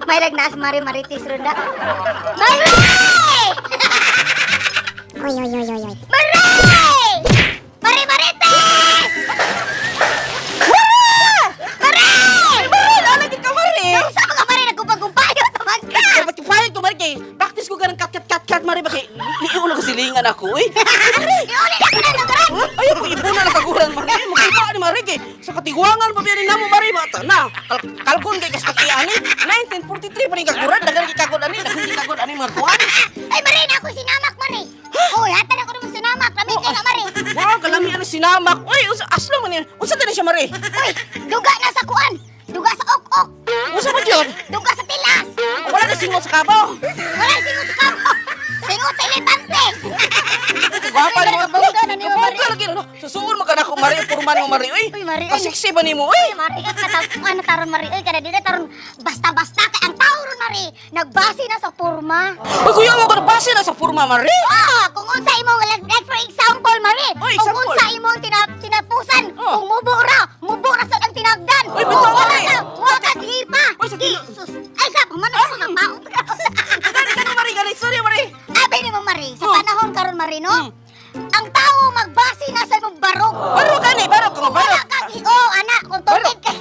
May ragnas Mari Marites ronda. Mari! Oy, oy, oy, oy, oy. Mari! Mari Marites! Mari! Mari, lalagin ka, Mari! Unsa ka Mari nagkumpag-kumpayo naman ka? Ay, ba't payag ko, Mari? Kay practice ko ganang kat, kat, kat, kat, Mari. Bakit liiw na kasilingan ako, eh. Iuli na ko na lugaran. Ayaw ko ibuna na kaguran, Mari. Magkita ni Mari, kay sa katigwangan pa biyanin namo, Mari. Mata na, kalkon kay kastakian, eh. 1943 pa rin kaguran. Dagan kay kagod, ani. Dagan kay kagod, ani, mga kuwan. Ay Mari na ako sinamak Mari. Hoy, hatan ako naman sinamak. Lami kay na Mari. Wow, kalami ano sinamak. Uy, unsa aslo man yun. Unsa tayo siya, Mari? Uy, duga na sa kuan. Duga sa ok-ok. Unsa ba yun? Duga sa tilas. Wala na singot sa kabaw. Wala singot sa kamo. Singot sa elepante. Gwapa ni mo. Kabungga na nimo, Mari. Kabungga lagi no. Susuon man ka na ako, Mari. Purman mo, Mari. Uy, Uy, Mari, uy. Kasiksi ba nimo, uy? Uy, Mari, katapuan na taron Mari. Uy, kada di na taron basta-basta kay ang tao ron Mari. Nagbase na sa porma. Uy, kuya mo ka base na sa purma, Mari. Ah, kung unsa imong like for example Mari, Uy, kung example. unsa imong tinapusan, Oh. kung mubo ra sad ang tinagdan. Uy, bitaw, Kung wala Mari. ka, wa ka gipa. Uy, sa Jesus. Ay sa pamana sa mga maot ka. Gani, gani, Mari. Gani, sorry, Mari. Abi nimo Mari, sa Oh. panahon karon Mari no. Ang tao magbase na sa imong barog. Baro gani, baro ka, Kung baro. wala ka, oh, anak, kung Barog. tungkit ka.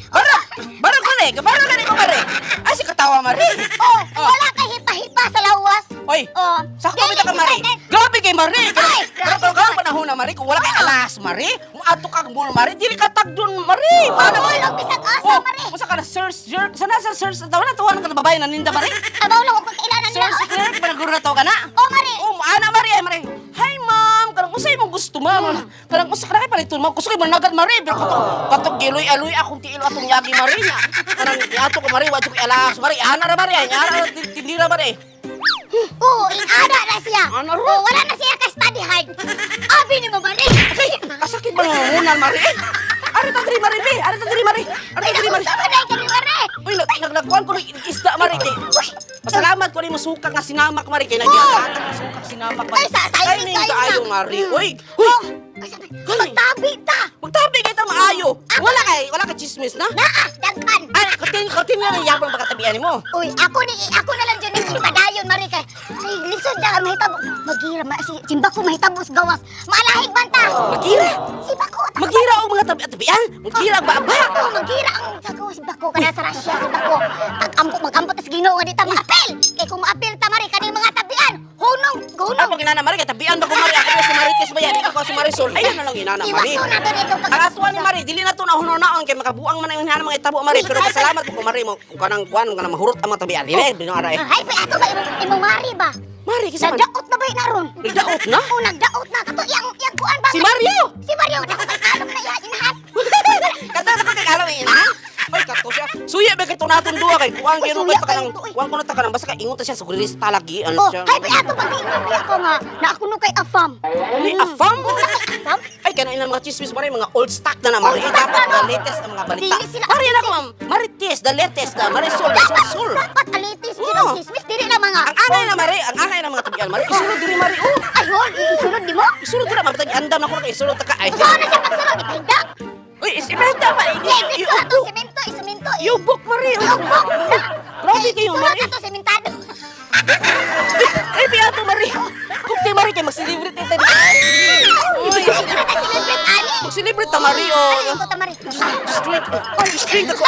Baro, baro gani, baro gani ko, Mari. Ay, si katawa, Mari. Oh, Oh. wala kay hipa-hipa sa lawas. Oy, Oh, sakto dili bitaw ka, Mari. kita- Grabe kay Mari. Ay, Pero grabe kung kang panahon na, Mari, kung wala kay alas, Mari, muadto ka mall, Mari, dili ka tagdon, Mari. Paano mo lang bisag asa, Oh, Mari? Usa ka na search jerk. Sana sa search, tawa na tawa ka na babae na ninda, Mari. Abaw lang ako kailanan nila. Search clerk, panaguro na tawa ka na. Oh, Mari. Oh, ana Mari, ay Mari. Hi, ma'am. Kanang usay mong gusto, ma'am. Kanang usa ka na kay paliton, ma'am. Gusto kay managat, Mari. Pero kato, kato giloy aloy akong tiil atong yagi, Mari niya. Kanang iato ko, Mari, wa jud ko alas, Mari. Ana ra, Mari. Ay, ana ra, tindira, Mari. Oo, inana na siya. Ana ra. Oh, wala na siya ka study hard. Abi ni mo, Mari. Ay, kasakit ba ng unan, Mari? Eh, Ari ta diri, Mari, be. Ari ta diri, Mari. Ari ta diri, Mari. Sa man ay kani, Mari. Uy, naglakuan ko ng isda, Mari. Kay, pasalamat ko rin mo suka nga sinamak, Mari. Kay nagyatag mo suka sinamak, Mari. Ay, sa timing Timing kayo kaayo, na. Mari. Uy, uy. Oh, ay, sa Gani. magtabi ta. Magtabi kay ta maayo. Wala kay chismis na. Naa, daghan. Ay, katin katin nga yapon pagkatabian nimo. Uy, ako na lang dyan ni padayon Mari kay. Ay, lisod na mahitabo. Magira ma si simbako mahitabo sa gawas. Maalahig man ta. Magira. Simbako. Magira og mga tabi tabian. Magira ang baba. Oh, magira ang sa gawas simbako kana sa Russia simbako. Pag-ampo mag-ampo tas Ginoo nga di ta maapil. Kay kung maapil ta Mari kaning mga tabian, hunong, hunong. Ano pag inana Mari kay tabian ba ko Mari ako si Marites ba yan? Ako si Marisol. Ayun na lang inana Mari. Iwaso na to dito pag Ang atuan ni Mari, dili na to na hunonaon kay makabuang man ang inana mga itabo Mari. Pero pasalamat ko Mari mo kung kanang kuan kanang mahurot ang mga tabian. Dili bino ara eh. Ay, pa ato ba imong Mari ba? Mari kinsa man? Nagdaot na ba naron? Nagdaot na? Oh, nagdaot na kato iyang kuan ba? Si Mario. Si Mario na kay alok na iya inahan. Kata na kay alam eh ina. Ay kato siya. Suya ba kay tunaton duha kay kuan Uy, kay suya kay kayo kanang to, uy. kuan ko na ta kanang basta kay ingon ta siya sa gurista lagi ano Oh, siya. hay pa ato pag ingon niya ko nga na ako no kay afam. Ni afam. Wala kay afam? Ay, kana ilang mga chismis mo rin, mga old stock na naman. Old Eh, stock dapat na, no? mga latest na mga balita. Dili sila- Mari na ko, ma'am. Marites, the latest na. Marisol, the Dapat, sol, sol. dapat alitis gid ang Oo. chismis dili na mga. Ang angay na, Mari. Ang angay na mga tabian, Mari. Isulod diri, Mari. Oh, Ay, hol, isulod di mo? isulod diri. Mabitag, andam na ko na kay isulod ta ka. Ay, Saan na siya pagsulod? Ipahigda. uy, ibenta pa. Level sa ato, Iubok. semento, isemento. Iubok, Mari. Iubok. Grabe kayo, Mari. Sulod ato, sementado. Ay, piyato, Mari. Kung kay Mari, kay mag-celebrate tayo. Uy, Ay, na ta celebrate ani. mag-celebrate ta, Mari. Oh. Ay, ito ta, Mari. Just drink. Just drink ako.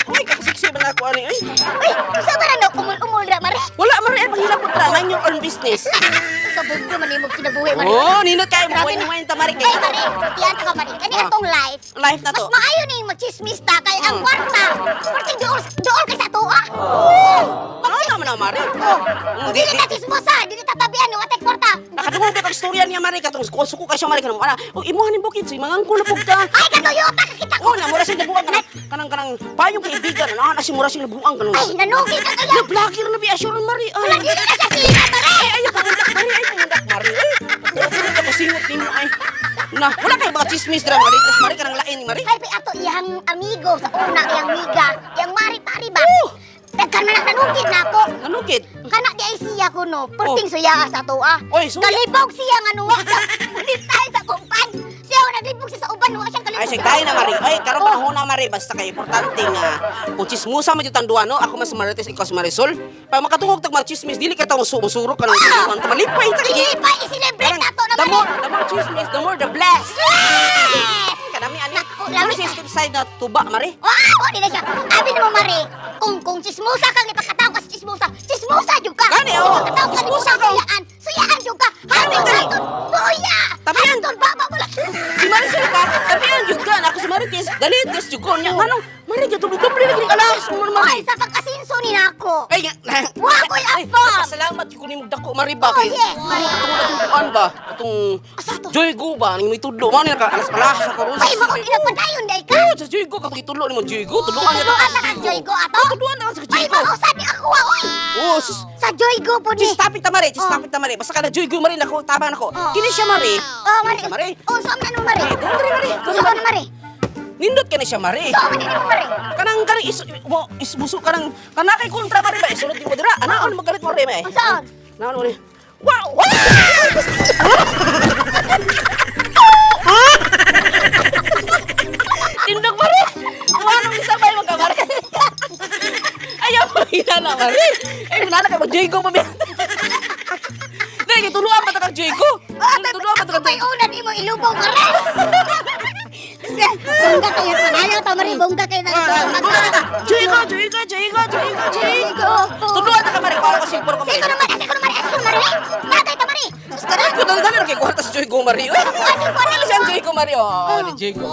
Uy, kakasiksi ba na ako, ani? Uy, Uy, sa ba na no umul-umul ra, Mari? wala, Mari. Ay, panghilabot ra. Mind your own business. Sa bugdo man imong kinabuhi, Mari. Oh, nindot kayo. Grabe na. Wine-wine ta, Mari. Ay, Mari, tiyan ka, Mari. Kani Ah. atong life. Life na Mas to. maayo ni magchismis ta kay ang kwarta. Perting duol duol kay sa tuwa. Ano naman na, Mari? Oh. Di, Dili ta chismosa, dili ta tabian wa tay kwarta. Nakadungog ka kag istorya niya, Mari. Katong suko kay siya, Mari. Kanang, ana, oh, imuha ni bukid. So, mangangko na pug ka. Ay, katoyota ka kita Oh, na, mura siyang nabuang. Kanang, payong kaibigan. Ano, ana, si mura siyang nabuang. Kanang, Ay, nanugi ka kaya. na vlogger na biya, sure, Mari. Ay, Wala dili na siya sila, Mari. ay, ay, pamundak, Mari. Ay, pamundak, Mari. Ay, pamundak ako singot nimo, ay. Na, wala kayo mga chismis dra, Mari. Tapos, Mari, kanang lain, Mari. Ay, pa ato iyang amigo sa una, iyang miga, iyang mari pari ba? Oh! Daghan man ang nanugid na ako. Nanugid. Kana di ay siya kuno, perting suya sa tuwa. Oy, suya. Kalibog siya nga nuwa. Ulit tayo sa kumpan. Siya naglibog siya sa uban, wa siya. Ay, sige, tayo na, Mari. Ay, karon panahon na, Mari. Basta kay importante nga kung chismosa man yung tanduan, no? Ako mas Marites, ikaw si Marisol. Pag makatungog tag chismis, dili ka taong sumusurok ka ng uh, malipay ta kay. Di pa i-celebrate nato na, The Mari. more, the more chismis, the more the bless. Yes! Kanami ani. Naku, lami Ano si step side na tuba, Mari? Wow, di na siya. Abi nimo, Mari, kung chismosa kang ipakataw ka sa chismosa, chismosa jud ka. Gani, oo. Ipakataw ka Chismosa nimo ka. suyaan, suyaan jud ka. Hantod hantod, suya. Tabihan. Hantod baba mo lang. Si Marisol ka, tabihan jud ka. Ako si Marites, dalites jud ko niya. Nganong Mari jud doble na gini alas mo, Ay, Mari. sa pag-asinso ni nako. Ay, nga. Wa ko'y Ay, afam. Salamat jud ko nimo dako, Mari ba Oh, kay. yes, Mari. Atong atong kuan ba? Atong Asa to? Joy Go ba? Ning may tudlo. Mao ni naka alas alas sa karon. Ay, mao pinagpadayon day ka. Oh, sa Joy Go katong itudlo nimo Joy Go, tudloan niya. Tudloan na kang Joy Go ato. Tudloan na ka sa Ay, Joy Go. mao sa ni ako ah, oy. Oh, sus. Sa Joy Go po ni. Sis, topic ta Mari, sis, Oh. topic ta Mari. Basta kada Joy Go Mari nako, tama nako. Oh. Kini siya Mari. Oh, Mari. Siya, Mari. Oh, saan na no, Mari? Eh, dali, Mari. Dali, Saan na, Mari? Nindot kani siya Mari. Saan man ni Mari? Kanang kanang is mo isbuso kanang kanang kay kontra Mari ba isulod nimo dira. Anaon magalit mo Mari ba? Unsaon? Naon mo ni. Wow! Wow! Tindog Mari. Wala nang isabay mo ka Mari. Ayaw mo na Mari. Ay nana ka mag-joy ko pa biya. Dili kay tuluan pa ta kag joy ko. Tuluan pa ta Ako kag pa'y una ni mo ilubong, Mari. Bongga kayo, panayaw ta, Mari. Bongga kayo na. Joy ko, joy ko, joy ko, joy ko, joy ko. Tuluan ta ka Mari, para ko sipor ko Mari. Siko na, Mari. Siko na, Mari. Siko na, Mari. Matay ta, Mari. Sus ko na. Ay, kung dali na kay kwarta sa Joy Go Mari. Uy, ano siya ang Joy Go Mari? Oh, ni Joy Go.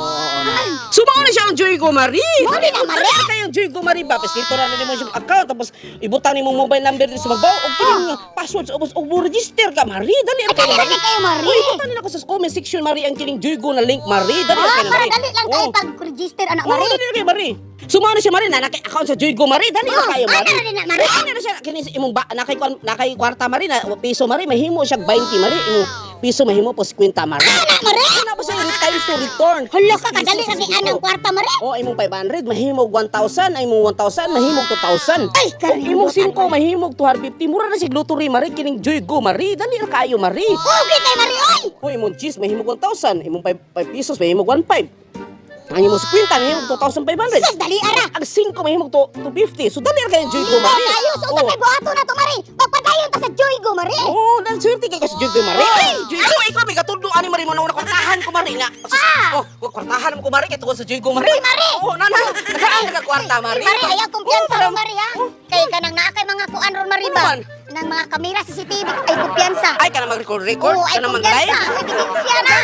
Sumao na siya ang Joy Go Mari. Mao ni na, Mari. Dali kayo ang Joy Go Mari ba? Tapos dito na nimo siyang account tapos ibutang nimo mobile number dito sa mabaw og kining password sa ubos og mo register ka Mari. Dali ra Ay, dali ra kayo, Mari. Uy, ibutang nila ko sa comment section Mari ang kining Joy Go na link Mari. Dali ra Ah, kayo para Mari. dali lang kayo Oh. pag-register, anak, Oo, Mari. dali ra kayo Mari. Sumao na siya Mari na naka account sa Joy Go Mari. Dali ra Oh, kayo Mari. ana na din na, Mari. Ana na siya kini sa imong ba nakay kwan nakay kwarta Mari na piso Mari mahimo siya 20 Mari imong piso mahimo po 50 Mari. Ana, Mari. Ana pa siya times to return. Hala ka, kadali ra kay anang kwarta, Mari. Oh, imong 500 mahimo 1,000, ay imong 1,000 mahimo 2,000. Ay, Kung imong kalimutan, 5 mahimo 250. Mura na sig lottery Mari kining Joy Go Mari. Dali ra kayo Mari. Okay kay Mari, oy. O imong cheese mahimo 1,000, imong 5 pesos mahimo 1,500. Ang imong 50 mahimo 2,500. Sus, dali ara. Ang 5 mahimo 250. So dali ra kayo Joy Go Linaw Mari. kayo. So, sa may buhato na to, Mari. Magpadayon ta sa Joy Go, Mari. Oh, nang swerte kay sa Joy Go Mari. Ay, Joy Go, ikaw may katudlo ani Mari mo na una kwartahan ko Mari na. Sus, Ah! Oh, kwartahan mo ko Mari kay tungod sa Joy Go Mari. Uy, Mari! Oh, nana, nagaan ka kwarta Mari. Mari, ayaw kumpiyansa Oh, ron, Mari, ha? Kay kanang naa kay mga kuan ron, Mari Ano ba? man? Nang mga kamera, CCTV, ay kumpiyansa. Ay, kana mag-record record, Oo, ay kana mag-live. kumpiyansa. Ay, ebidensya na.